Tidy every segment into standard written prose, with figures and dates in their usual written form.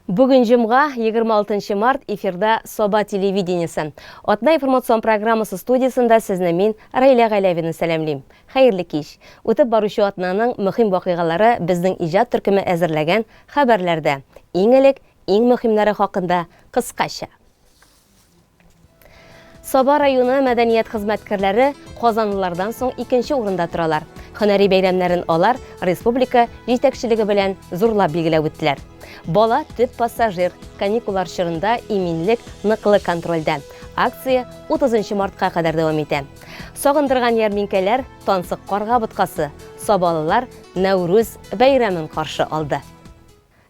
Бүген җомга, 26 март, эфирда Саба телевидениесе. Атна информацион программасы студиясендә сезне мин, Раилә Галәвина сәламлим. Хәерле кич. Үтеп баручы атнаның мөһим вакыйгалары безнең иҗат төркеме әзерләгән хәбәрләрдә. Иң элек, иң мөһимнәре хакында кыскача. Саба районы мәдәният хезмәткәрләре казанлылардан соң икенче урында торалар. Һөнәри бәйрәмнәрен алар республика җитәкчелеге белән зурлап билгеләп үттеләр. Бала төп пассажир, каникуллар чорында иминлек ныклы контрольдә. Акция 30 мартка кадәр дәвам итә. Сагындырган ярминкәләр, тансык карга боткасы, сабалылар Нәүрүз бәйрәмен каршы алды.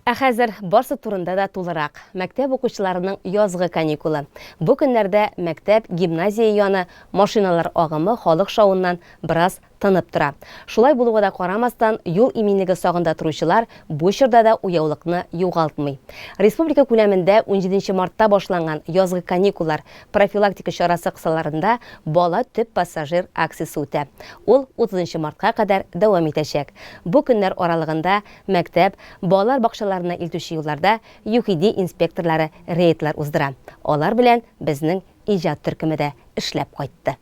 Ә хәзер барсы турында да тулырак. Мәктәп укучыларының язгы каникулы. Бу көннәрдә мәктәп, гимназия яны машиналар агымы халык шавыннан бераз тынып тора. Шулай булуга да карамастан, юл иминлеге сагында торучылар бу чорда да уяулыкны югалтмый. Республика күләмендә унҗиденче мартта башланган язгы каникуллар профилактика чарасы кысаларында Бала төп пассажир акциясе үтә. Ул утызынчы мартка кадәр дәвам итәчәк. Бу көннәр аралыгында Мәктәп, балалар бакчаларына илтүче юлларда ЮХИДИ инспекторлары рейдлар уздыра. Алар белән безнең иҗат төркеме дә эшләп кайтты.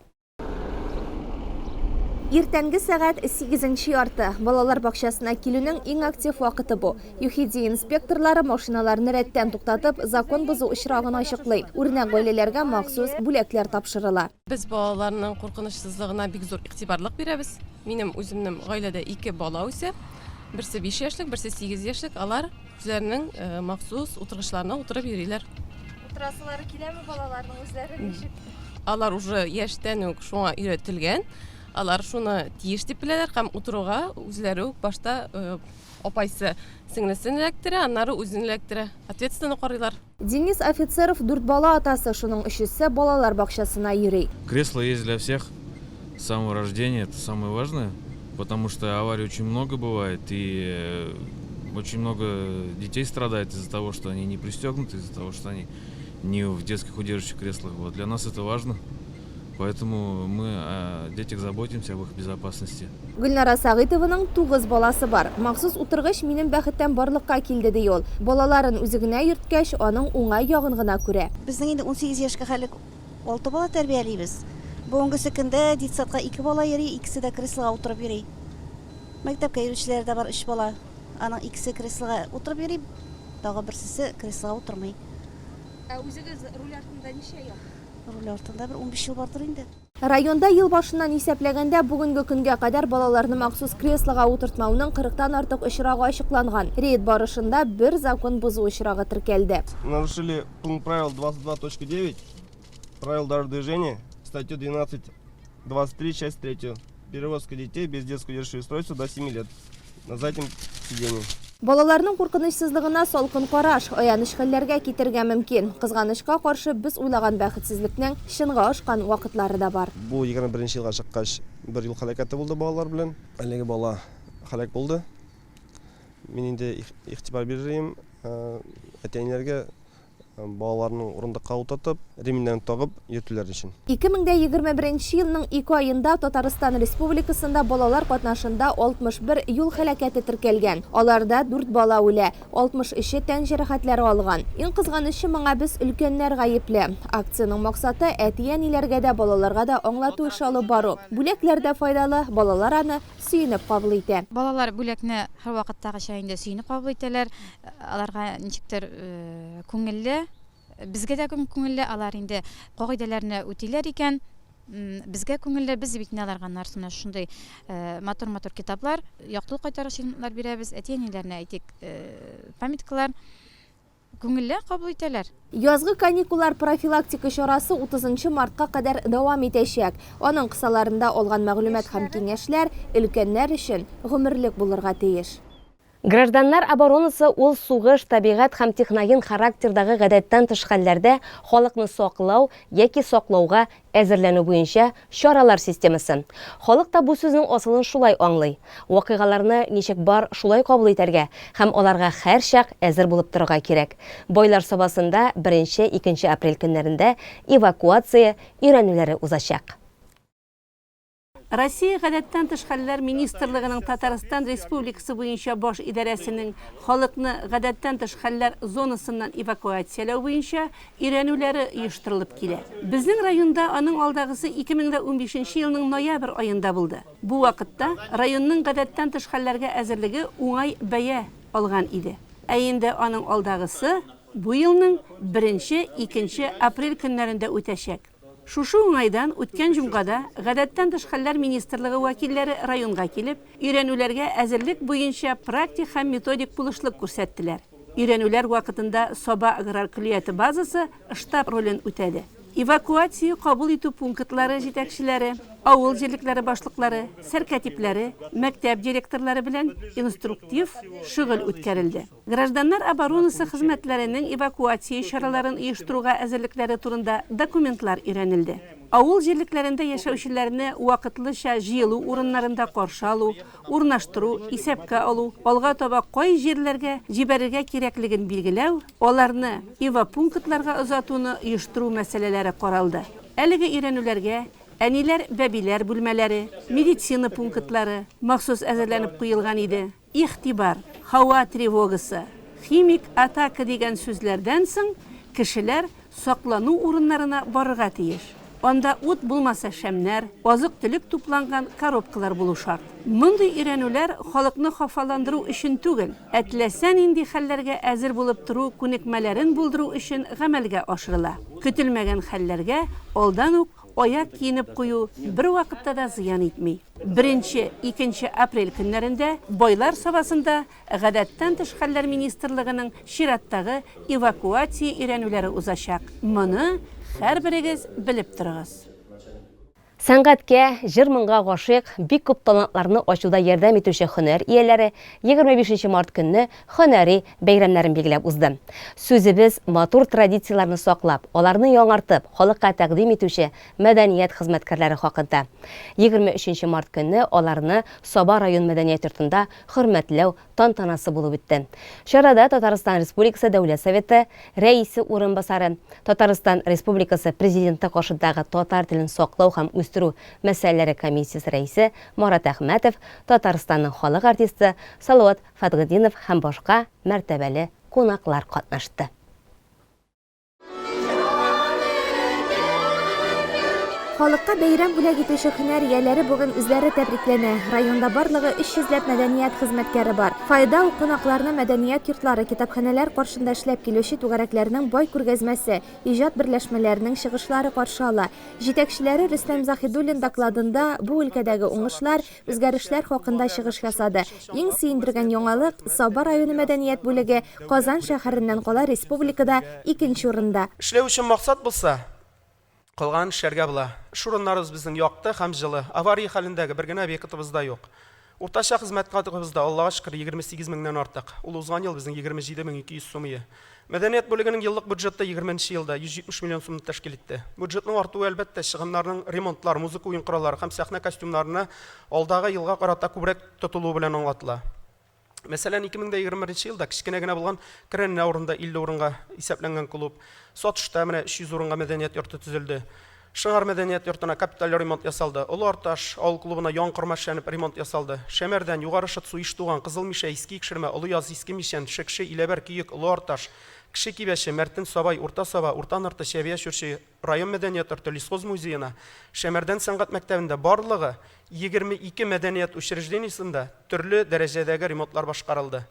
Иртәнге сәгать сигезенче ярты. Балалар бакчасына килүнең иң актив вакыты бу. ЮХИДИ инспекторлары машиналарны рәттән туктатып, закон бозу очрагын ачыклый. Үрнәк гаиләләргә махсус бүләкләр тапшырыла. Без балаларның куркынычсызлыгына бик зур игътибарлык бирәбез. Минем үземнең гаиләдә ике бала үсә. Берсе 5 яшьлек, берсе 8 яшьлек. Алар үзләренең э, махсус утыргычларына утырып йөриләр. Утырасылары киләме балаларның үзләре ничек? Алар уже яшьтән үк шуңа өйрәтелгән. Алар шуны тиеш дип беләләр һәм утыруга үзләре үк башта э, апайсы сеңлесен эләктерә, аннары үзен эләктерә. Ответственно карыйлар. Денис Офицеров дүрт бала атасы, шуның өчесе балалар бакчасына йөри. Кресло есть для всех с самого рождения, это самое важное, потому что аварий очень много бывает и э, очень много детей страдает из-за того, что они не пристегнуты, из-за того, что они не в детских удерживающих креслах. Вот. Для нас это важно. Поэтому мы о детях заботимся, об их безопасности. Гөлнара Сәгыйтованың тугыз баласы бар. Махсус утыргыч минем бәхеттән барлыкка килде, ди ул. Балаларын үзе генә йөрткәч, аның уңай ягын гына күрә. Безнең инде 18 яшькә хәле алты бала тәрбиялибез. Бүгенгесе көндә детсадка ике бала йөри, икесе дә креслога утырып йөри. Мәктәпкә йөрүчеләр дә бар, өч бала. Аның икесе креслога утырып йөри, тагы берсесе креслога утырмый. Ә үзегез руль артында ничә ел? Руль артында бер 15 ел бардыр инде. Районда ел башыннан исәпләгәндә, бүгенге көнгә кадәр балаларны махсус креслога утыртмауның кырыктан артык очрагы ачыкланган. Рейд барышында бер закон бозу очрагы теркәлде. Нарушили пункт правил 22.9 Правил дорожного движения, статью 12.23, часть 3. Перевозка детей без детского удерживающего устройства до 7 лет на заднем сиденье. Балаларның куркынычсызлыгына салкын караш аяныч хәлләргә китерергә мөмкин. Кызганычка каршы, без уйлаган бәхетсезлекнең чынга ашкан вакытлары да бар. Бу 21 елга чыккач бер юл һәлакәте булды балалар белән. Әлеге бала һәлак булды. Мин инде игътибар бирер идем әти-әниләргә балаларның урындыкка утыртып, ремньнәрен тагып йөртүләре өчен. 2021 нче елның ике аенда Татарстан Республикасында балалар катнашында 61 юл һәлакәте теркәлгән. Аларда дүрт бала үлә, 63-е тән җәрәхәтләре алган. Иң кызганычы, моңа без, өлкәннәр гаепле. Акциянең максаты, әти-әниләргә дә, балаларга да аңлату эше алып бару. Бүләкләр дә файдалы, балалар аны сөенеп кабул итә. Балалар бүләкне һәрвакыттагыча инде сөенеп кабул итәләр. Аларга ничектер күңелле, безгә дә күңелле, алар инде кагыйдәләрне үтиләр икән, безгә күңелле, без бит инде аларга нарсына шундый матур-матур китаплар, яктылык кайтаргыч фильмнар бирәбез, әти-әниләренә әйтик, памяткалар. Күңелле кабул итәләр. Язгы каникуллар профилактика чарасы 30 мартка кадәр дәвам итәчәк. Аның кысаларында алган мәгълүмат һәм киңәшләр өлкәннәр өчен гомерлек булырга тиеш. Гражданнар оборонасы ул сугыш, табигать һәм техноген характердагы гадәттән тыш хәлләрдә халыкны саклау яки саклауга әзерләнү буенча чаралар системасы. Халык та бу сүзнең асылын шулай аңлый. Вакыйгаларны ничек бар, шулай кабул итәргә һәм аларга һәрчак әзер булып торырга кирәк. Байлар Сабасында беренче, икенче апрель көннәрендә эвакуация өйрәнүләре узачак. Россия Гадәттән тыш хәлләр министрлыгының Татарстан Республикасы буенча баш идарәсенең халыкны гадәттән тыш хәлләр зонасыннан эвакуацияләү буенча өйрәнүләре оештырылып килә. Безнең районда аның алдагысы 2015 нче елның ноябрь аенда булды. Бу вакытта районның гадәттән тыш хәлләргә әзерлеге уңай бәя алган иде. Ә инде аның алдагысы бу елның беренче, икенче апрель көннәрендә үтәчәк. Шушы уңайдан үткән җомгада Гадәттән тыш хәлләр министрлыгы вәкилләре районга килеп, өйрәнүләргә әзерлек буенча практик һәм методик булышлык күрсәттеләр. Өйрәнүләр вакытында Саба аграр көллияте базасы штаб ролен үтәде. Эвакуация кабул итү пунктлары җитәкчеләре, авыл җирлекләре башлыклары, сәркәтипләре, мәктәп директорлары белән инструктив шөгыль үткәрелде. Гражданнар оборонасы хезмәтләренең эвакуация чараларын оештыруга әзерлекләре турында документлар өйрәнелде. Авыл җирлекләрендә яшәүчеләрне вакытлыча җыелу урыннарында каршы алу, урнаштыру, исәпкә алу, алга таба кай җирләргә җибәрергә кирәклеген билгеләү, аларны эвапунктларга озатуны оештыру мәсьәләләре каралды. Әлеге өйрәнүләргә әниләр-бәбиләр бүлмәләре, медицина пунктлары махсус әзерләнеп куелган иде. Игътибар! Һава тревогасы, химик атака дигән сүзләрдән соң кешеләр саклану урыннарына барырга тиеш. Анда ут булмаса шәмнәр, азык-төлек тупланган коробкалар булу шарт. Мондый өйрәнүләр халыкны хафаландыру өчен түгел, ә теләсә нинди хәлләргә әзер булып тору күнекмәләрен булдыру өчен гамәлгә ашырыла. Көтелмәгән хәлләргә алдан ук аяк киенеп кую бервакытта да зыян итми. Беренче, икенче апрель көннәрендә Байлар Сабасында Гадәттән тыш хәлләр министрлыгының чираттагы эвакуация өйрәнүләре узачак. Моны һәрберегез белеп торыгыз. Сәнгатькә, җыр-моңга гашыйк, бик күп талантларны ачуда ярдәм итүче һөнәр ияләре 25 нче март көнне һөнәри бәйрәмнәрен билгеләп узды. Сүзебез матур традицияләрне саклап, аларны яңартып, халыкка тәкъдим итүче мәдәният хезмәткәрләре хакында. 23 нче март көнне аларны Саба район мәдәният йортында хөрмәтләү тантанасы булып үтте. Чарада Татарстан Республикасы Дәүләт Советы Рәисе урынбасары, Татарстан Республикасы Президенты каршындагы татар телен саклау һәм үстерү мәсьәләләре комиссиясе рәисе Марат Әхмәтов, Татарстанның халык артисты Салават Фәтгетдинов һәм башка мәртәбәле кунаклар катнашты. Халыкка бәйрәм бүләк итүче һөнәр ияләре бүген үзләре тәбрикләнә. Районда барлыгы 300 ләп мәдәният хезмәткәре бар. Фойеда ук кунакларны мәдәният йортлары, китапханәләр каршында эшләп килүче түгәрәкләрнең бай күргәзмәсе, иҗат берләшмәләренең чыгышлары каршы ала. Җитәкчеләре Рөстәм Заһидуллин докладында бу өлкәдәге уңышлар, үзгәрешләр хакында чыгыш ясады. Иң сөендергән яңалык, Саба районы мәдәният бүлеге Казан шәһәреннән кала республикада икенче урында. Эшләү өчен максат булса, калганын эшләргә була. Эш урыннарыбыз безнең якты һәм җылы. Авария хәлендәге бер генә объектыбыз да юк. Уртача хезмәт хакыбыз да, Аллага шөкер, 28 меңнән артык. Ул узган ел безнең 27200 сум ие. Мәдәният бүлегенең еллык бюджеты 20 нче елда 170 миллион сумны тәшкил итте. Бюджетның артуы, әлбәттә, чыгымнарның ремонтлар, музыка уен кораллары һәм сәхнә костюмнарына алдагы елга карата күбрәк тотылуы белән аңлатыла. Мәсәлән, 2021 нче елда кечкенә генә булган Керәнне авырында 50 урынга исәпләнгән клуб, Сатышта менә 300 урынга мәдәният йорты төзелде. Шыңар мәдәният йортына капиталь ремонт ясалды. Олы Арташ авыл клубына янкорма эшләнеп ремонт ясалды. Шәмәрдән, Югары Шытсу, Иштуган, Кызыл Мишә, Иске Икшермә, Олы Яз, Иске Мичән, Шекше, Иләбәр, Көек, Олы Арташ, Кече Кибәче, Мәртен, Сабай, Урта Саба, Урта Нырты, Чәбия, Чүрчи район мәдәният йорты, Лесхоз музеена, Шәмәрдән сәнгать мәктәбендә барлыгы 22 мәдәният учреждениесендә төрле дәрәҗәдәге ремонтлар башкарылды.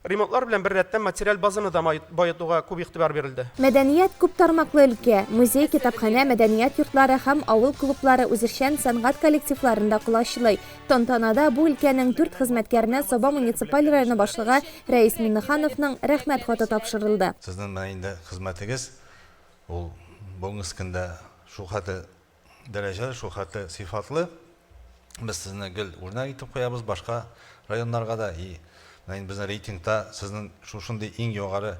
Ремонтлар белән беррәттән материаль базаны да баетуга күп игътибар бирелде. Мәдәният, күп тармаклы өлкә. Музей, китапханә, мәдәният йортлары һәм авыл клублары үзешчән сәнгать коллективларын да колачлый. Тантанада бу өлкәнең дүрт хезмәткәренә Саба муниципаль районы башлыгы Рәис Миңнехановның Рәхмәт хаты тапшырылды. Сезнең менә инде хезмәтегез, ул бүгенге көндә шулхәтле дәрәҗәле, шул хәтле сыйфатлы. Без сезне гел үрнәк итеп куябыз башка районнарга да. И менә инде безнең рейтингта сезнең шушындый иң югары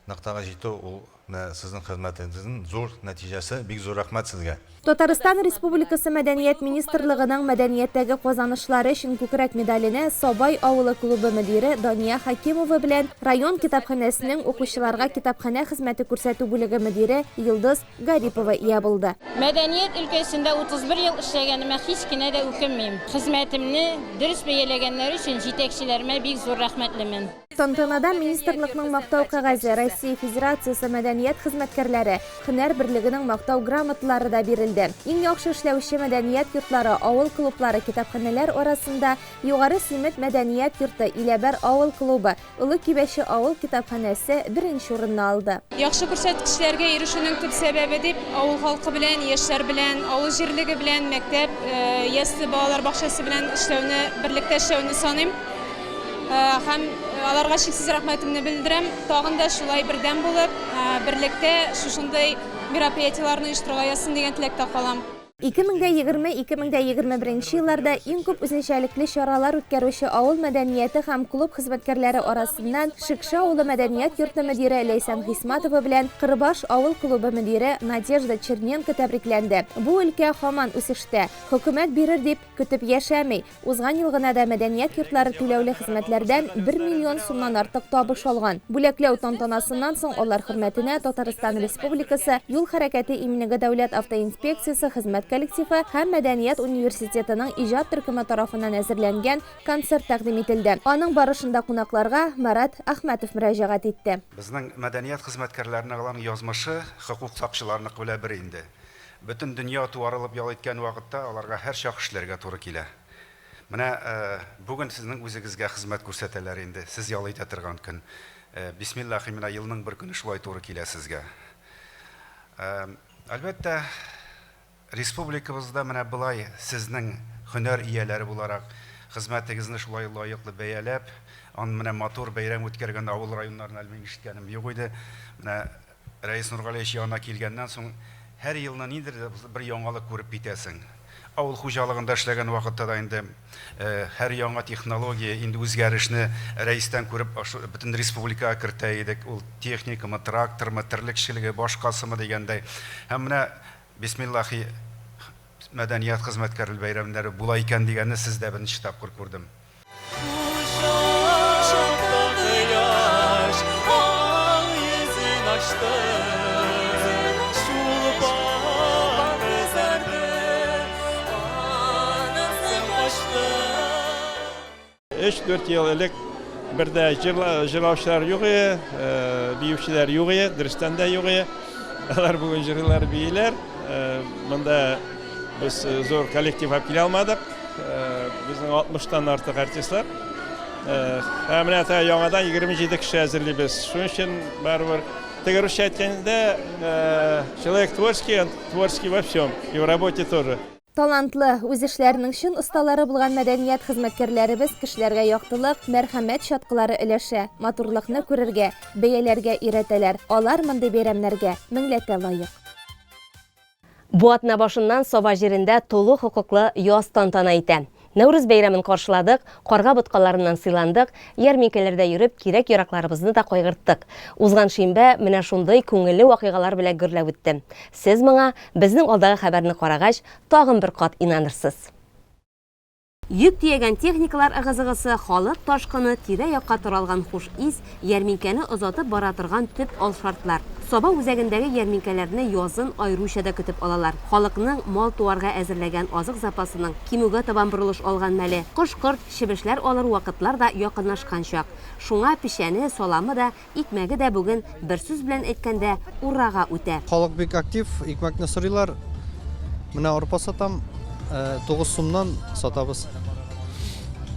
ноктага җитү, ул Менә сезнең хезмәтегезнең зур нәтиҗәсе, бик зур рәхмәт сезгә. Татарстан Республикасы Мәдәният министрлыгының Мәдәнияттәге казанышлары өчен күкрәк медаленә Сабай авылы клубы мөдире Дания Хәкимова белән район китапханәсенең укучыларга китапханә хезмәте күрсәтү бүлеге мөдире Йолдыз Гарипова ия булды. Мәдәният өлкәсендә 31 ел эшләгәнемә һич кенә дә үкенмим. Хезмәтемне дөрес бәяләгәннәре өчен җитәкчеләремә бик зур рәхмәтлемен. Тантанада министрлыкның Мактау кәгазе, Россия Федерациясе мәдәният хезмәткәрләре һөнәр берлегенең Мактау грамоталары да бирелде. Иң яхшы эшләүче мәдәният йортлары, авыл клублары, китапханәләр арасында Югары Симет мәдәният йорты, Иләбәр авыл клубы, Олы Кибәче авыл китапханәсе беренче урынны алды. Яхшы күрсәткечләргә ирешүнең төп сәбәбе дип, авыл халкы белән, яшьләр белән, авыл җирлеге белән, мәктәп, ясле, балалар бакчасы белән эшләүне, берлектә эшләүне саныйм. Һәм аларга чиксез рәхмәтемне белдерәм. Тагын да шулай бердәм булып, берлектә шушындый мероприятиеләрне оештырырга язсын дигән теләктә калам. 2020-2021 елларда иң күп үзенчәлекле чаралар үткәрүче авыл мәдәнияте һәм клуб хезмәткәрләре арасыннан Шекше авылы мәдәният йорты мөдире Ләйсән Хисматова белән Кырбаш авыл клубы мөдире Надежда Черненко тәбрикләнде. Бу өлкә һаман үсештә. Хөкүмәт бирер дип көтеп яшәми. Узган ел гына да мәдәният йортлары түләүле хезмәтләрдән бер миллион сумнан артык табыш алган. Бүләкләү тантанасыннан соң алар хөрмәтенә Татарстан Республикасы Юл хәрәкәте иминлеге дәүләт автоинспекциясе хезмәт коллективы һәм Мәдәният университетының иҗат төркеме тарафыннан әзерләнгән концерт тәкъдим ителде. Аның барышында кунакларга Марат Әхмәтов мөрәҗәгать итте. Безнең мәдәният хезмәткәрләренең аларның язмышы хокук сакчыларыныкы белән бер инде. Бөтен дөнья туарылып ял иткән вакытта аларга һәрчак эшләргә туры килә. Менә бүген сезнең үзегезгә хезмәт күрсәтәләр инде, сез ял итә торган көн. Бисмиллахи, менә елның бер көне шулай туры килә сезгә. Әлбәттә, республикабызда менә болай сезнең һөнәр ияләре буларак хезмәтегезне шулай лаеклы бәяләп, ан менә матур бәйрәм үткәргән авыл районнарын әле мин ишеткәнем юк иде. Менә Рәис Нургалиевич янына килгәннән соң, һәр елны ниндидер дә булса бер яңалык күреп китәсең. Авыл хуҗалыгында эшләгән вакытта да инде һәр яңа технология, инде үзгәрешне Рәистән күреп, бөтен республикага кертә идек. Ул техникамы, трактормы, терлекчелеге, башкасымы дигәндәй. Һәм менә, бисмиллахи, мәдәният хезмәткәрле бәйрәмнәре була икән дигәнне сездә беренче тапкыр күрдем. Өч-дүрт ел элек бер дә җырлаучылар юк иде, биючеләр юк иде, дөрестән дә юк иде. Алар бүген җырлыйлар, бииләр. Монда без зур коллектив алып килә алмадык. Безнең 60-тан артык артистлар. Ә менә та яңадан 27 кеше әзерлибез. Шуның өчен барыбер теге русча әйткәндә, человек творческий, он творческий во всем, и в работе тоже. Талантлы, үз эшләренең чын осталары булган мәдәният хезмәткәрләребез кешеләргә яктылык, мәрхәмәт чаткылары өләшә, матурлыкны күрергә, бәяләргә өйрәтәләр. Алар мондый бәйрәмнәргә меңләтә лаек. Бу атна башыннан Саба җирендә тулы хокуклы яз тантана итә. Нәүрүз бәйрәмен каршыладык, карга боткаларыннан сыйландык, ярминкәләрдә йөреп, кирәк-яракларыбызны да кайгырттык. Узган шимбә менә шундый күңелле вакыйгалар белән гөрләп үтте. Сез моңа, безнең алдагы хәбәрне карагач, тагын бер кат инанырсыз. Йөк төягән техникалар ыгы-зыгысы, халык ташкыны, тирә-якка таралган хуш ис, ярминкәне озатып бара торган төп алшартлар. Саба үзәгендәге ярминкәләрне язын аеруча да көтеп алалар. Халыкның мал-туарга әзерләгән азык запасының кимүгә табан борылыш алган мәле, кош-корт, чебешләр алыр вакытлар да якынлашкан чак. Шуңа печәне, саламы да, Икмәге дә бүген, бер сүз белән әйткәндә, уррага үтә. Халык бик актив, икмәкне сорыйлар. Менә арпа сатам, 9 сумнан сатабыз.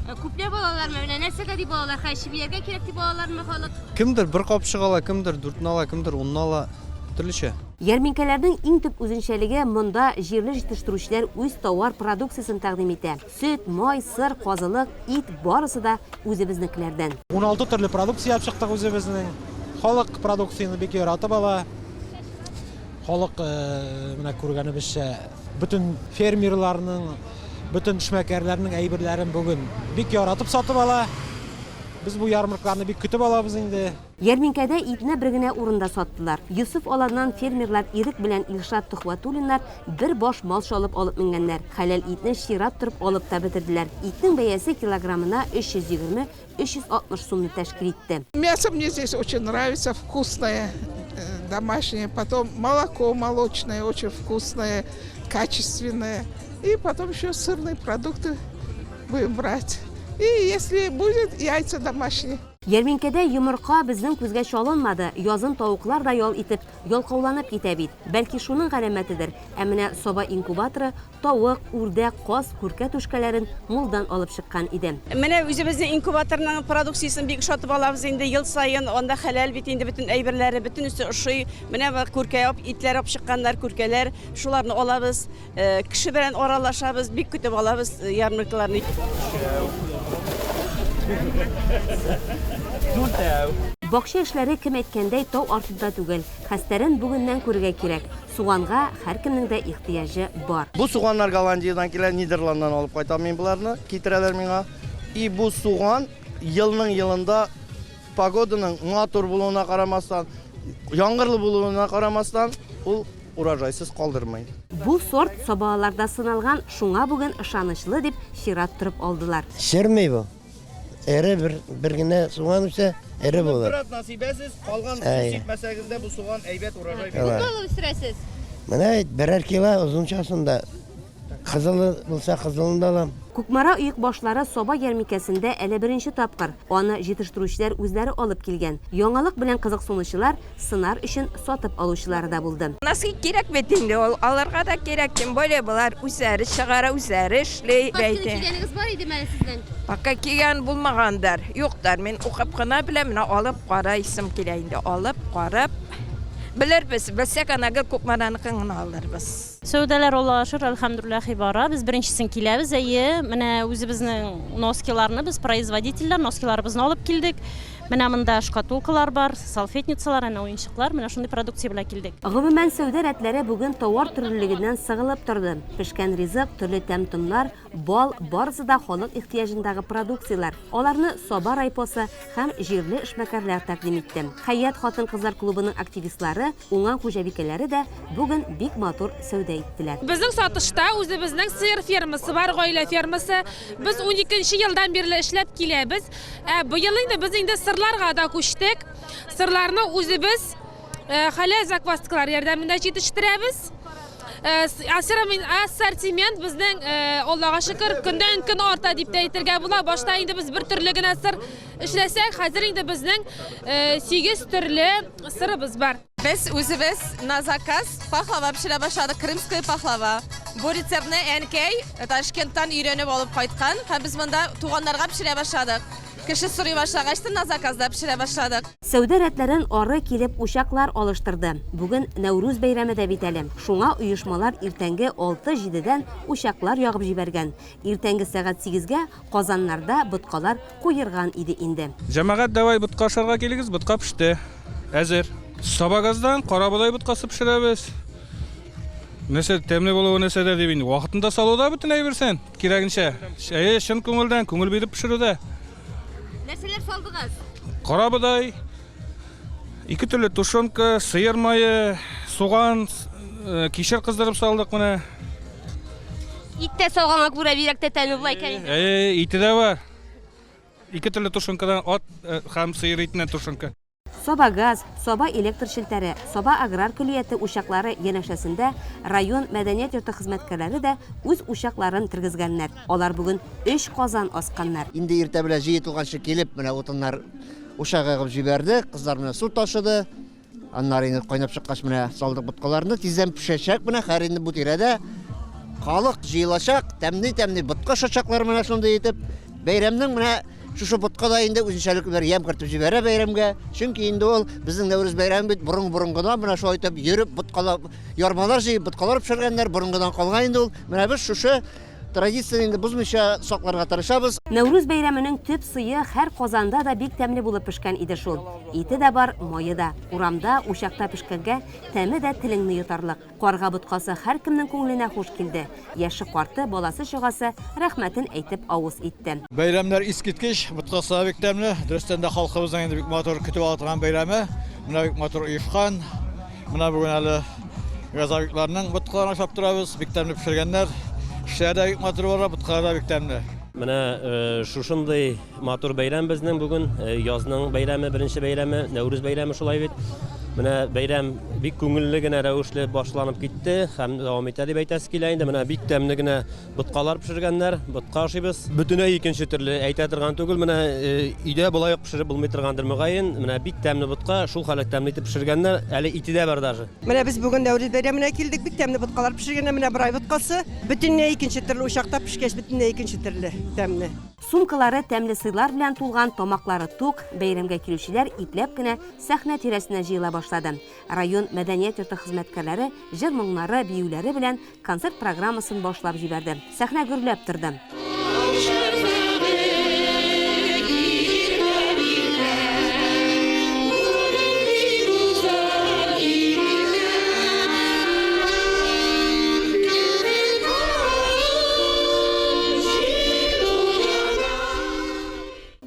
Күпләп алалармы? Менә нәрсәгә дип алалар? Хәер, чебиләргә кирәк дип алалармы халык? Кемдер бер капчык ала, кемдер дүртне ала, кемдер унны ала. Төрлечә. Ярминкәләрнең иң төп үзенчәлеге, монда җирле җитештерүчеләр үз товар продукциясен тәкъдим итә. Сөт, май, сыр, казылык, ит, барысы да үзебезнекеләрдән. 16 төрле продукция алып чыктык үзебезнең. Халык продукцияне бик яратып ала. Халык, менә күргәнебезчә, бөтен фермерларның, бөтен эшмәкәрләрнең әйберләрен бүген бик яратып сатып ала. Без бу ярмаркаларны бик көтеп алабыз инде. Ярминкәдә итне бер генә урында саттылар. Йосыф аланнан фермерлар Ирек белән Илшат Төхвәтуллиннар бер баш мал чалып алып менгәннәр. Хәләл итне чират торып алып та бетерделәр. Итнең бәясе килограммына 320, 360 сумны тәшкил итте. Мясо мне здесь очень нравится, вкусное, домашнее, потом молоко молочное очень вкусное, качественное, и потом еще сырные продукты будем брать. И если будет, яйца домашние. Ярминкәдә йомырка безнең күзгә чалынмады, язын тавыклар да ял итеп, ялкауланып китә бит. Бәлки шуның галәмәтедер, ә менә Саба инкубаторы тавык, үрдәк, каз, күркә түшкәләрен мулдан алып чыккан иде. Менә үзебезнең инкубаторның продукциясен бик ошатып алабыз инде ел саен. Анда хәләл бит инде бөтен әйберләре, бөтенесе ошый. Менә күркә итләр алып чыкканнар, күркәләр, шуларны алабыз. Кеше белән аралашабыз, бик көтеп алабыз ярмаркаларны. Дүртәү. Бакча эшләре, кем әйткәндәй, тау артында түгел. Хәстәрен бүгеннән күрергә кирәк. Суганга һәркемнең дә ихтыяҗы бар. Бу суганнар Голландиядән килә, Нидерландтан алып кайтам мин боларны, китерәләр миңа. И бу суган елның елында Погоданың матур булуына карамастан, яңгырлы булуына карамастан, ул урожайсыз калдырмый. Бу сорт сабаларда сыналган, шуңа бүген ышанычлы дип чират торып алдылар. Черми бу. Эре бер, бер генә суган үсә, эре булыр. Бер атна сибәсез, калган су сипмәсәгез дә бу суган әйбәт урожай бирә. Күпме алып үстерәсез? Менә берәр кило озынчасын да. Кызылы булса, кызылын да алам. Кукмара оекбашлары Саба ярминкәсендә әле беренче тапкыр. Аны җитештерүчеләр үзләре алып килгән. Яңалык белән кызыксынучылар, сынар өчен сатып алучылары да булды. Носки кирәк бит инде ул, аларга да кирәк, тем более болар үзләре чыгара, үзләре эшли. Носкины кигәнегез бар идеме әле сезнең? Пока кигән булмагандыр, юктыр. Мин укып кына беләм, менә алып карыйсым килә инде, алып карап белербез, белсәк, ана гел Кукмараныкын гына алырбыз. Сәүдәләр Аллага шөкер, әлхәмдүлилләһи бара. Без беренчесен киләбез, әйе. Менә үзебезнең носкиларны без производительләр носкиларыбызны алып килдек. Менә монда шкатулкалар бар, салфетницалар, әнә уенчыклар. Менә шундый продукция белән килдек. Гомумән, сәүдә рәтләре бүген товар төрлелегеннән сыгылып торды. Пешкән ризык, төрле тәм-томнар, бал, барысы да халык ихтыяҗындагы продукцияләр. Аларны Саба райпосы һәм җирле эшмәкәрләр тәкъдим итте. Хәят хатын-кызлар клубының активистлары, уңган хуҗабикәләре дә бүген бик матур сәүдә иттеләр. Безнең Сатышта үзебезнең сыер фермасы бар, гаилә фермасы. Без уникенче елдан бирле эшләп киләбез. Ә быел инде без инде сырларга да күчтек. Сырларны үзебез хәләл закваскалар ярдәмендә җитештерәбез. Ассортимент безнең, Аллага шөкер, көндән-көн арта дип тә әйтергә була. Башта инде без бер төрле генә сыр эшләсәк, хәзер инде безнең 8 төрле сырыбыз бар. Без үзебез на заказ пахлава пешерә башладык, крымская пахлава. Бу рецептны әнкәй Ташкенттан өйрәнеп алып кайткан һәм без монда туганнарга пешерә башладык. Кеше сорый башлагач та на заказда пешерә башладык. Сәүдә рәтләрен ары килеп учаклар алыштырды. Бүген Нәүрүз бәйрәме дә бит әле. Шуңа оешмалар иртәнге алты-җидедән учаклар ягып җибәргән. Иртәнге сәгать сигезгә казаннарда боткалар куерган иде инде. Җәмәгать, давай ботка ашарга килегез, ботка пеште. Әзер. Сабагаздан карабодай боткасы пешерәбез. Нәрсә, тәмле булуы нәрсәдә дип инде. Вакытында салуда бөтен әйберсен, кирәгенчә. Әйе, чын күңелдән, күңел биреп пешерүдә. Нәрсәләр салдыгыз? Карабодай, ике төрле тушенка, сыер мае, суган, э, кишер кыздырып салдык менә. Ит тә салганга күрә бигрәк тә тәмле була икән инде. Әйе, ите дә бар. Ике төрле тушенкадан ат э, һәм сыер итеннән тушенка. Сабагаз, Саба электр челтәре, Саба аграр көллияте учаклары янәшәсендә район мәдәният йорты хезмәткәрләре дә үз учакларын тергезгәннәр. Алар бүген өч казан асканнар. Инде иртә белән җые тулганчы килеп, менә утыннар учак ягып җибәрде, кызлар менә су ташыды. Аннары инде кайнап чыккач менә салдык боткаларны, тиздән пешәчәк менә, хәер инде бу тирәдә халык җыелачак, тәмли-тәмли ботка ашачаклар менә шундый итеп. Бәйрәмнең менә Шушы ботка да инде үзенчәлекле бер ямь кертеп җибәрә бәйрәмгә. Чөнки инде ул безнең Нәүрүз бәйрәме бит борын-борынгыдан менә шулай итеп йөреп боткалар, ярмалар җыеп, боткалар пешергәннәр, борынгыдан калган инде ул. Менә без шушы Традицияне инде бозмыйча сакларга тырышабыз. Нәүрүз бәйрәменең төп сые һәр казанда да бик тәмле булып пешкән иде шул. Ите дә бар, мае да. Урамда, учакта пешкәнгә, тәме дә телеңне йотарлык. Карга боткасы һәркемнең күңеленә хуш килде. Яше-карты, баласы-чагасы рәхмәтен әйтеп авыз итте. Бәйрәмнәр искиткеч, боткасы да бик тәмле. Дөрестән дә, халкыбызның инде бик матур көтеп ала торган бәйрәме. Менә бик матур оешкан. Менә бүген әле газовикларның боткаларын ашап торабыз. Бик тәмле пешергәннәр. Эшләре дә бик матур бара, боткалары да бик тәмле. Менә шушындый матур бәйрәм безнең бүген. Язның бәйрәме, беренче бәйрәме, Нәүрүз бәйрәме шулай бит. Менә бәйрәм бик күңелле генә рәвешле башланып китте һәм дәвам итә дип әйтәсе килә инде. Менә бик тәмле генә Боткалар пешергәннәр, ботка ашыйбыз. Бөтенләй икенче төрле әйтә торган түгел. Менә өйдә болай ук пешереп булмый торгандыр мөгаен. Менә бик тәмле ботка, шул хәлле тәмле итеп пешергәннәр. Әле ите дә бар даже. Менә без бүген Нәүрүз бәйрәменә килдек. Бик тәмле боткалар пешергәннәр. Менә борай боткасы. Бөтенләй икенче төрле учакта пешкәч, бөтенләй икенче төрле тәмле. Сумкалары тәмле сыйлар белән тулган, тамаклары тук, бәйрәмгә килүчеләр ипләп кенә сәхнә тирәсенә җыела башлады. Район мәдәният йорты хезмәткәрләре җыр-моңнары, биюләре белән концерт программасын башлап җибәрде. Сәхнә гөрләп торды.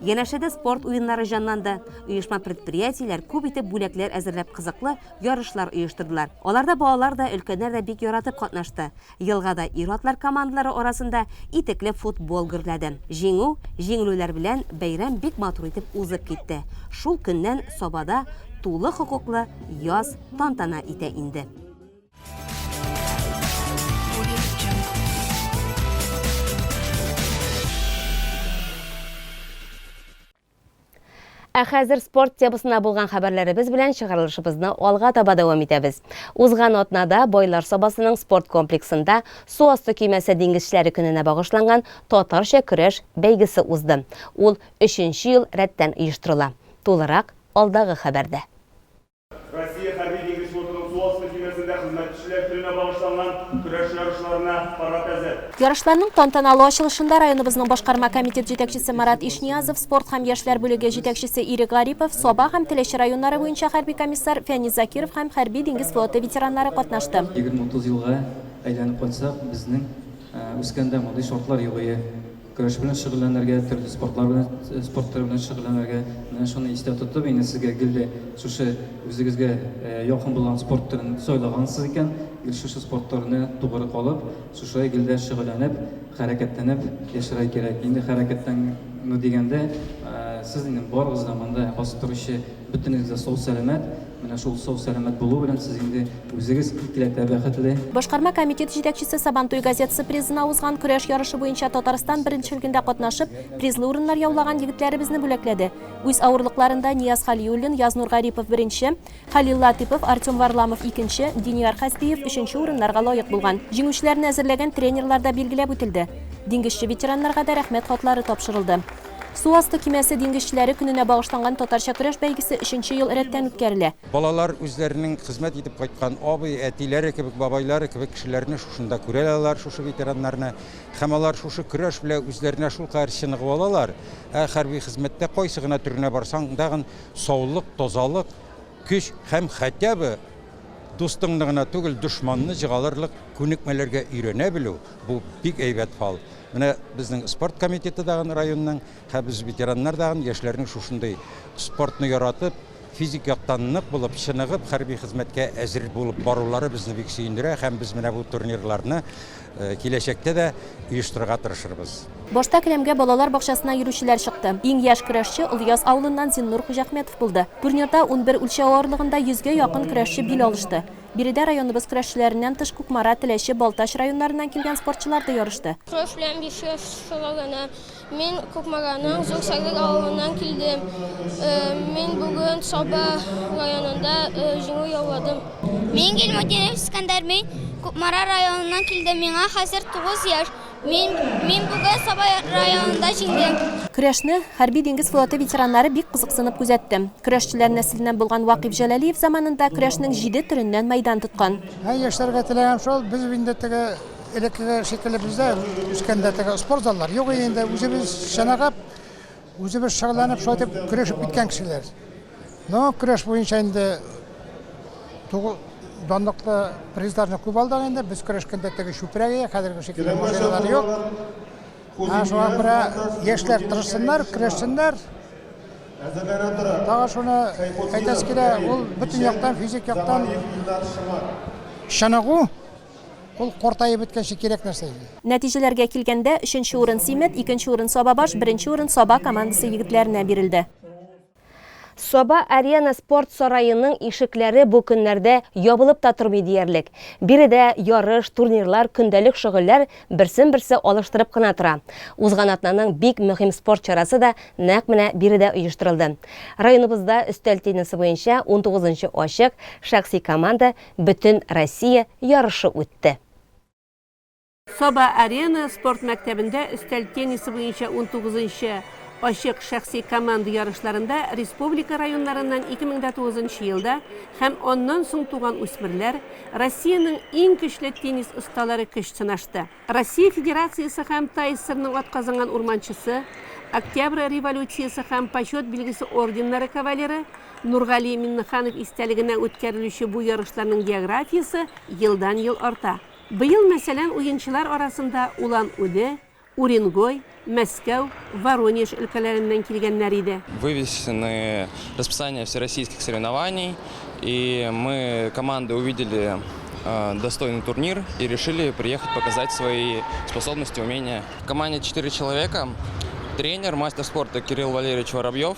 Янәшәдә спорт уеннары җанланды. Оешма-предприятиеләр күп итеп бүләкләр әзерләп кызыклы ярышлар оештырдылар. Аларда балалар да, өлкәннәр дә бик яратып катнашты. Елгада ир-атлар командалары арасында итекле футбол гөрләде. Җиңү, җиңелүләр белән бәйрәм бик матур итеп узып китте. Шул көннән Сабада тулы хокуклы яз тантана итә инде. Ә хәзер спорт темасына булган хәбәрләребез белән чыгарылышыбызны алга таба дәвам итәбез. Узган атнада Байлар Сабасының спорт комплексында су асты көймәсе диңгезчеләре көненә багышланган татарча көрәш бәйгесе узды. Ул өченче ел рәттән оештырыла. Тулырак алдагы хәбәрдә. Россия Хәрби-диңгез флотының су асты көймәсендә хезмәтчеләр көненә багышланган көрәш ярышларына парад әзер. Ярышларның тантаналы ачылышында районыбызның башкарма комитет җитәкчесе Марат Ишниязов, спорт һәм яшьләр бүлеге җитәкчесе Ирек Гарипов, Саба һәм Теләче районнары буенча хәрби комиссар Фәнис Закиров һәм хәрби-диңгез флоты ветераннары катнашты. Егерме-утыз елга әйләнеп кайтсак, безнең үскәндә мондый шартлар юк ие. Көрәш белән шөгыльләнергә, төрле спортлар белән, спорт төре белән шөгыльләнергә. Менә шуны истә тотып, инде сезгә гел дә шушы үзегезгә якын булган спорт төрен сайлагансыз икән, гел шушы спорт төренә тугры калып, шушылай гел дә шөгыльләнеп, хәрәкәтләнеп яшәргә кирәк. Инде хәрәкәтләнү дигәндә, сез инде барыгыз да монда басып торучы бөтенегез дә сау-сәламәт. Менә шул сау-сәламәт булу белән сез инде үзегез икеләтә бәхетле. Башкарма комитет җитәкчесе Сабантуй газетасы призына узган көрәш ярышы буенча Татарстан беренчелегендә катнашып, призлы урыннар яулаган егетләребезне бүләкләде. Үз авырлыкларында Нияз Хәлиуллин, Язнур Гарипов беренче, Хәлил Латыйпов, Артем Варламов икенче, Динияр Хәсбиев өченче урыннарга лаек булган. Җиңүчеләрне әзерләгән тренерлар да билгеләп үтелде. Диңгезче ветераннарга да рәхмәт хатлары тапшырылды. Су асты көймәсе диңгезчеләре көненә багышланган татарча көрәш бәйгесе өченче ел рәттән үткәрелә. Балалар үзләренең хезмәт итеп кайткан абый, әтиләре кебек, бабайлары кебек кешеләрне шушында күрә алалар, шушы ветераннарны. Һәм алар шушы көрәш белән үзләренә шулкадәр чыныгып алалар. Ә хәрби хезмәттә кайсы гына төренә барсаң дагын саулык, тазалык, көч һәм хотя бы дустыңны гына түгел, дошманны җыгалырлык күнекмәләргә өйрәнә белү, бу бик әйбәт фал. Менә безнең спорт комитеты дагын районның, һәм без ветераннар дагын яшьләрнең шушындый спортны яратып, физик яктан нык булып, чыныгып, хәрби хезмәткә әзер булып барулары безне бик сөендерә һәм без менә бу турнирларны киләчәктә дә оештырырга тырышырбыз. Башта келәмгә балалар бакчасына йөрүчеләр чыкты. Иң яшь көрәшче Олыяз авылыннан Зиннур Хуҗахметов булды. Турнирда 11 үлчәү авырлыгында йөзгә якын көрәшче бил алышты. Биредә районыбыз көрәшчеләреннән тыш Кукмара, Теләче, Балтач районнарыннан килгән спортчылар да ярышты. Көрәш белән 5 яшь шөгыльләнәм. Мин Кукмараның Зур Сәрдек авылыннан килдем. Мин бүген Саба районында җиңү яуладым. Мин Гильмутдинов Искәндәр, мин Кукмара районыннан килдем. Миңа хәзер 9 яшь. Мин, мин бүген Саба районында җиңдем. Көрәшне Хәрби-диңгез флоты ветераннары бик кызыксынып күзәтте. Көрәшчеләр нәселеннән булган Вакыйф Җәләлиев заманында көрәшнең җиде төреннән мәйдан тоткан. Ә яшьләргә теләгем шул, без инде теге Элеккеге шикелле бездә үскәндә теге спорт заллар юк иде инде. Үзебез чыныгып, үзебез шөгыльләнеп, шулай итеп көрәшеп киткән кешеләр. Но көрәш буенча инде данлыклы призларны күп алдык инде. Без көрәшкәндә теге чүпрәк иде, хәзерге шикелле машиналар юк. Ә шуңа күрә яшьләр тырышсыннар, көрәшсеннәр. Тагы шуны әйтәсе килә, ул бөтен яктан, физик яктан чыныгу, ул картаеп беткәнче кирәк нәрсә инде. Нәтиҗәләргә килгәндә, өченче урын Симет, икенче урын Сабабаш, беренче урын Саба командасы егетләренә бирелде. Саба-Арена спорт сараеның ишекләре бу көннәрдә ябылып та тормый диярлек. Биредә ярыш, турнирлар, көндәлек шөгыльләр берсен-берсе алыштырып кына тора. Узган атнаның бик мөһим спорт чарасы да нәкъ менә биредә оештырылды. Районыбызда өстәл теннисы буенча унтугызынчы ачык шәхси команда Бөтенроссия ярышы үтте. Саба-Арена спорт мәктәбендә өстәл теннисы буенча унтугызынчы ачык шәхси команда ярышларында республика районнарыннан 2009 нчы елда һәм аннан соң туган үсмерләр, Россиянең иң көчле теннис осталары көч сынашты. Россия Федерациясе һәм ТАССРның атказанган урманчысы, Октябрь революциясе һәм Почет билгесе орденнары кавалеры Нургали Миннеханов истәлегенә үткәрелүче бу ярышларның географиясе елдан-ел арта. Быел, мәсәлән, уенчылар арасында Улан-Удэ, Уренгой, Мәскәү, Воронеж өлкәләреннән килгәннәр иде. Вывесены расписание всероссийских соревнований, и мы команды увидели достойный турнир и решили приехать показать свои способности, умения. В команде 4 человека, тренер, мастер спорта Кирилл Валерьевич Воробьев,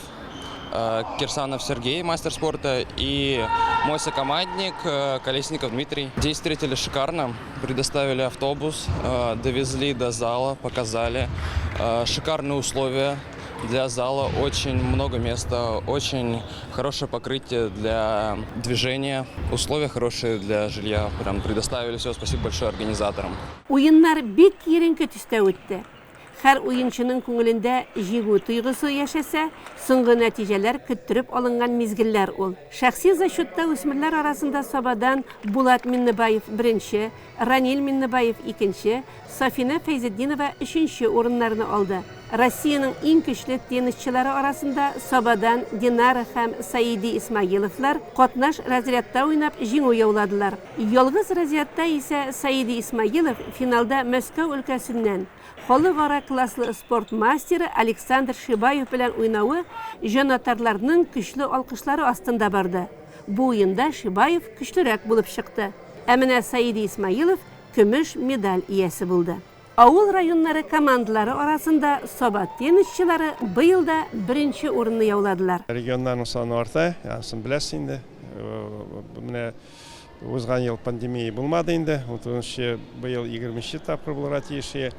Кирсанов Сергей, мастер спорта, и мой сокомандник Колесников Дмитрий. Здесь встретили шикарно, предоставили автобус, довезли до зала, показали. Шикарные условия для зала, очень много места, очень хорошее покрытие для движения, условия хорошие для жилья. Прям предоставили все, спасибо большое организаторам. Уеннар бик киеренке төстә үтте. Һәр уенчының күңелендә җиңү тойгысы яшәсә, соңгы нәтиҗәләр көттереп алынган мизгелләр ул. Шәхси зачетта үсмерләр арасында Сабадан Булат Миннебаев, беренче, Ранил Миннебаев, икенче, Сафина Фәйзетдинова өченче урыннарны алды. Россиянең иң көчле теннисчылары арасында Сабадан Динара һәм Саиди Исмагиловлар катнаш разрядта уйнап җиңү яуладылар. Ялгыз разрядта исә Саиди Исмагилов финалда Мәскәү өлкәсеннән халыкара класслы спорт мастеры Александр Шибаев белән уйнавы җанатарларның көчле алкышлары астында барды. Бу уенда Шибаев көчлерәк булып чыкты. Ә менә Саиди Исмаилов көмеш медаль иясе булды. Авыл районнары командалары арасында Саба теннисчылары быел да беренче урынны яуладылар. Регионнарның саны арта, анысын беләсез инде. Менә Узган ел пандемия булмады инде, 19-нчы, быел 20-нче тапкыр булырга тиеш.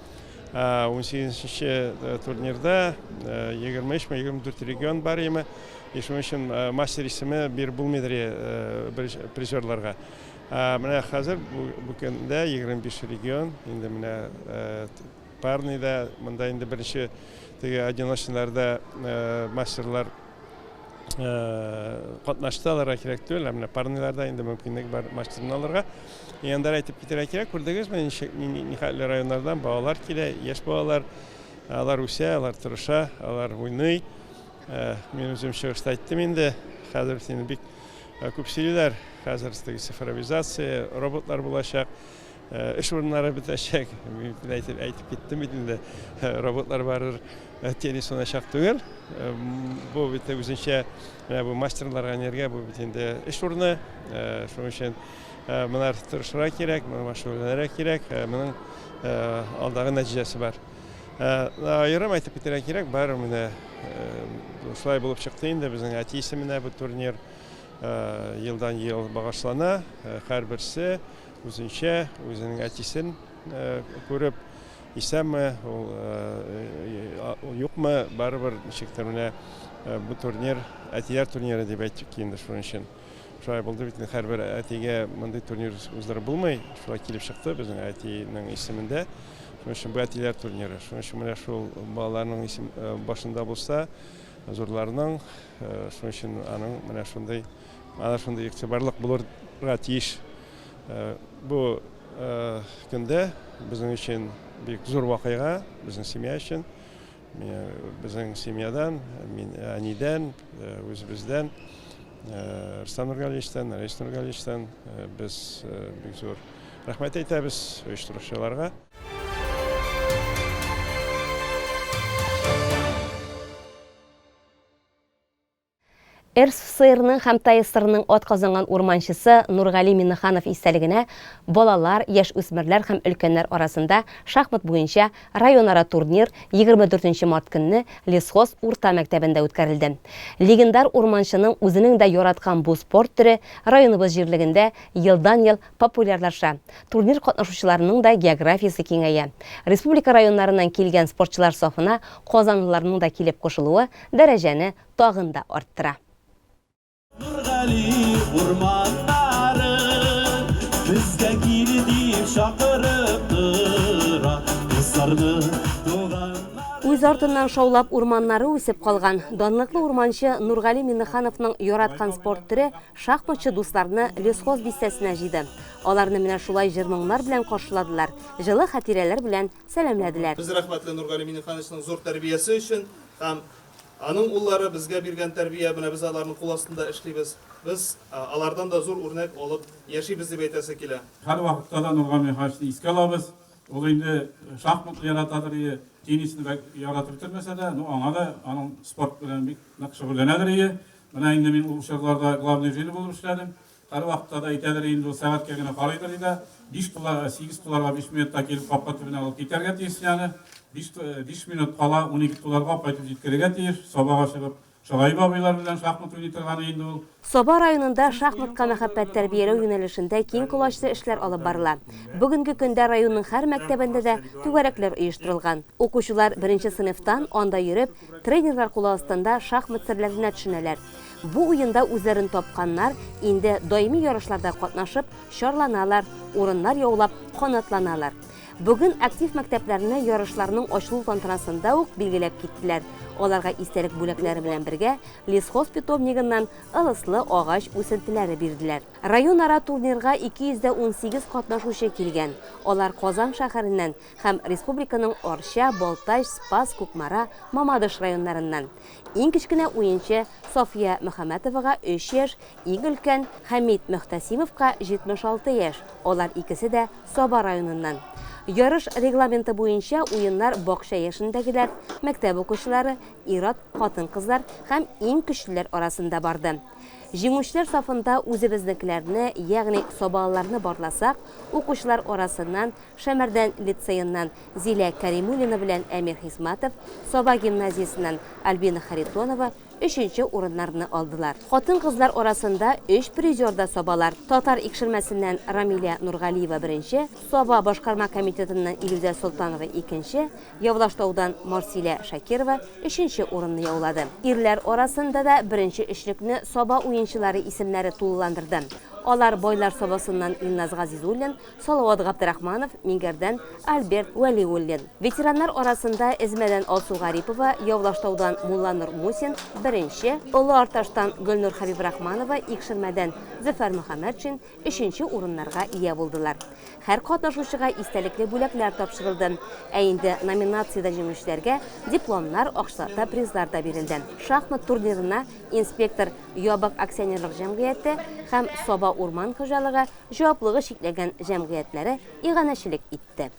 18-нче турнирда 23 ме, 24 регион бар име. И шуның өчен мастер исеме биреп булмыйдыр призерларга. Менә хәзер бу көндә 25 регион, инде менә парныйда, монда инде беренче теге одиночныйларда мастерлар катнашты, аларга кирәк түгел, ә менә парныйларда инде мөмкинлек бар мастерны алырга. И анда әйтеп китәргә кирәк, күрдегезме, ничек нихәтле районнардан балалар килә, яшь балалар, алар үсә, алар тырыша, алар уйный. Мин үзем чыгышта әйттем инде, хәзер сине бик күп сөйлиләр, хәзер теге цифровизация, роботлар булачак, эш урыннары бетәчәк. Мин әйтеп, әйтеп киттем бит инде, роботлар барыр теннис уйначак түгел. Бу бит үзенчә менә бу мастерларга нергә бу бит инде эш урыны. Шуның өчен моңар тырышырга кирәк, моңа шөгыльләнергә кирәк. Моның алдагы нәтиҗәсе бар. Аерым әйтеп китәргә кирәк, бар менә шулай булып чыкты инде безнең әти исеменә бу турнир елдан-ел багышлана. Һәрберсе үзенчә, үзенең әтисен күреп, исәнме, ул юкмы, барыбер ничектер менә бу турнир әтиләр турниры дип әйттек инде шуның өчен. Шулай булды бит инде, һәрбер әтигә мондый турнир уздырып булмый, шулай килеп чыкты безнең әтинең исемендә. Шуның өчен бу әтиләр турниры. Шуның өчен менә шул балаларның исем башында булса, зурларның, шуның өчен аның менә шундый, ана шундый игътибарлык булырга тиеш. Бу. көндә безнең өчен бик зур вакыйга, безнең семья өчен. Безнең семьядан, мин әнидән, үзебездән, Рөстәм Нургалиевичтан, Рәис Нургалиевичтан без бик зур рәхмәт әйтәбез оештыручыларга. РСФСРның һәм ТАССРның атказанган урманчысы Нургали Миннеханов истәлегенә балалар, яшүсмерләр һәм өлкәннәр арасында шахмат буенча районара турнир 24 нче март көнне Лесхоз урта мәктәбендә үткәрелде. Легендар урманчының үзенең дә яраткан бу спорт төре районыбыз җирлегендә елдан-ел популярлаша. Турнир катнашучыларының да географиясе киңәя. Республика районнарыннан килгән спортчылар сафына казанлыларның да килеп кушылуы дәрәҗәне тагын да арттыра. Нургали урманнары безгә кил дип чакырып тора, дусларны, туганнарны. Үз артыннан шаулап урманнары үсеп калган, данлыклы урманчы Нургали Миннехановның яраткан спорт төре шахматчы дусларны Лесхоз бистәсенә җыйды. Аларны менә шулай җыр-моңнар белән каршыладылар, җылы хатирәләр белән сәламләделәр. Без рәхмәтле Нургали Миннехановичның зур тәрбиясе өчен һәм Аның уллары безгә биргән тәрбия, менә без аларның кул астында эшлибез. Без алардан да зур үрнәк алып яшибез дип әйтәсе килә. Һәрвакытта да Нургали Михайловичны искә алабыз. Ул инде шахматны яратадыр ие, теннисны бәк яратып бетермәсә дә, ну аңа да, аның спорт белән бик нык шөгыльләнәдер ие. Менә инде мин ул чорларда главный жюри булып эшләдем. Һәрвакытта да әйтәдер инде, ул сәгатькә генә карыйдыр иде. Биш тула, сигез туларга биш минутта килеп капка төбенә алып китәргә тиеш аны. Биш, биш минут кала 12 туларга кайтып җиткерергә тиеш. Сабага чыгып, Шагаип абыйлар белән шахмат уйный торган инде ул. Саба районында шахматка мәхәббәт тәрбияләү юнәлешендә киң колачлы эшләр алып барыла. Бүгенге көндә районның һәр мәктәбендә дә түгәрәкләр оештырылган. Укучылар беренче сыйныфтан анда йөреп, тренерлар кулы астында шахмат серләренә төшенәләр. Бу уенда үзләрен тапканнар инде даими ярышларда катнашып, чарланалар, урыннар яулап, канатланалар. Бүген актив мәктәпләрне ярышларның ачылу тантанасында ук билгеләп киттеләр. Аларга истәлек бүләкләре белән бергә Лесхоз питомнигыннан ылыслы агач үсентеләре бирделәр. Районара турнирга 218 катнашучы килгән. Алар Казан шәһәреннән һәм республиканың Арча, Балтач, Спас, Кукмара, Мамадыш районнарыннан. Иң кечкенә уенчы София Мөхәммәтовага өч яшь, иң өлкән Хәмит Мөхтәсимовка 76 яшь, алар икесе дә Саба районыннан. Ярыш регламенты буенча уеннар бакча яшендәгеләр, мәктәп укучылары, ир-ат, хатын-кызлар һәм иң көчлеләр арасында барды. Җиңүчеләр сафында үзебезнекеләрне, ягъни сабалыларны барласак, укучылар арасыннан Шәмәрдән лицееннан Зилә Кәримуллина белән Әмир Хисматов, Саба гимназиясеннән Альбина Харитонова өченче урыннарны алдылар. Хатын-кызлар арасында өч призер да сабалар. Татар Икшермәсеннән Рамилә Нургалиева беренче, Саба башкарма комитетыннан Илүзә Солтанова икенче, Явлаштаудан Марсилә Шакирова өченче урынны яулады. Ирләр арасында да беренче өчлекне Саба уенчылары исемнәре тулыландырды. Алар Байлар Сабасыннан Илназ Газизуллин, Салават Габдрахманов, Миңгәрдән Альберт Вәлиуллин. Ветераннар арасында Эзмәдән Алсу Гарипова, Явлаштаудан Мулланур Мусин, беренче, Олы Арташтан Гөлнур Хәбибрахманова, Икшермәдән Зөфәр Мөхәммәтшин өченче урыннарга ия булдылар. Һәр катнашучыга истәлекле бүләкләр тапшырылды. Ә инде номинациядә җиңүчеләргә дипломнар, акчалата призлар да бирелде. Шахмат турнирына Инспектор ябык акционерлык җәмгыяте һәм Саба урман хуҗалыгы җаваплыгы чикләнгән җәмгыятьләре иганәчелек итте.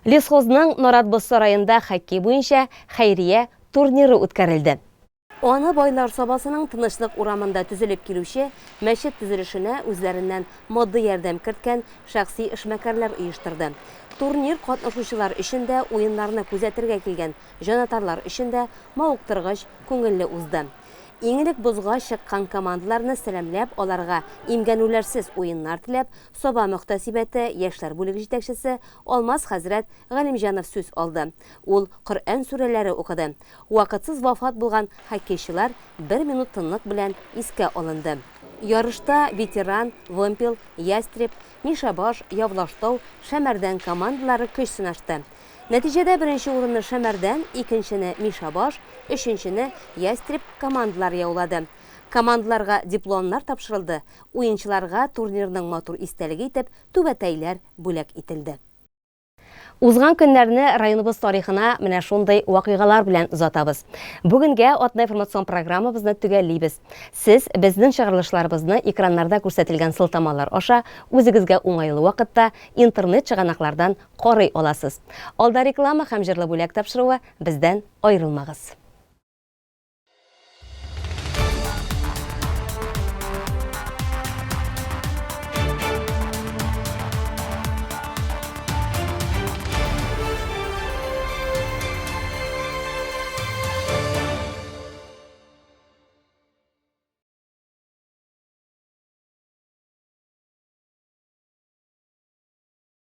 Лесхозның Нарат боз сараенда хоккей буенча хәйрия турниры үткәрелде. Аны Байлар Сабасының Тынычлык урамында төзелеп килүче мәчет төзелешенә үзләреннән матди ярдәм керткән шәхси эшмәкәрләр оештырды. Турнир катнашучылар өчен дә, уеннарны күзәтергә килгән җанатарлар өчен дә мавыктыргыч, күңелле узды. Иң элек бозга чыккан командаларны сәламләп, аларга имгәнүләрсез уеннар теләп, Саба мөхтәсибәте яшьләр бүлеге җитәкчесе Алмаз хәзрәт Галимҗанов сүз алды. Ул Коръән сүрәләре укыды. Вакытсыз вафат булган хоккейчылар бер минут тынлык белән искә алынды. Ярышта Ветеран, Вымпел, Ястреб, Мишәбаш, Явлаштау, Шәмәрдән командалары көч сынашты. Нәтиҗәдә беренче урынны Шәмәрдән, икенчене Мишәбаш, өченчене Ястреб командалары яулады. Командаларга дипломнар тапшырылды, уенчыларга турнирның матур истәлеге итеп түбәтәйләр бүләк ителде. Узган көннәрне районыбыз тарихына менә шундый вакыйгалар белән озатабыз. Бүгенгә атна информацион программабызны төгәллибез. Сез безнең чыгарылышларыбызны экраннарда күрсәтелгән сылтамалар аша үзегезгә уңайлы вакытта интернет чыганаклардан карый аласыз. Алда реклама һәм җырлы бүләк тапшыруы, бездән аерылмагыз.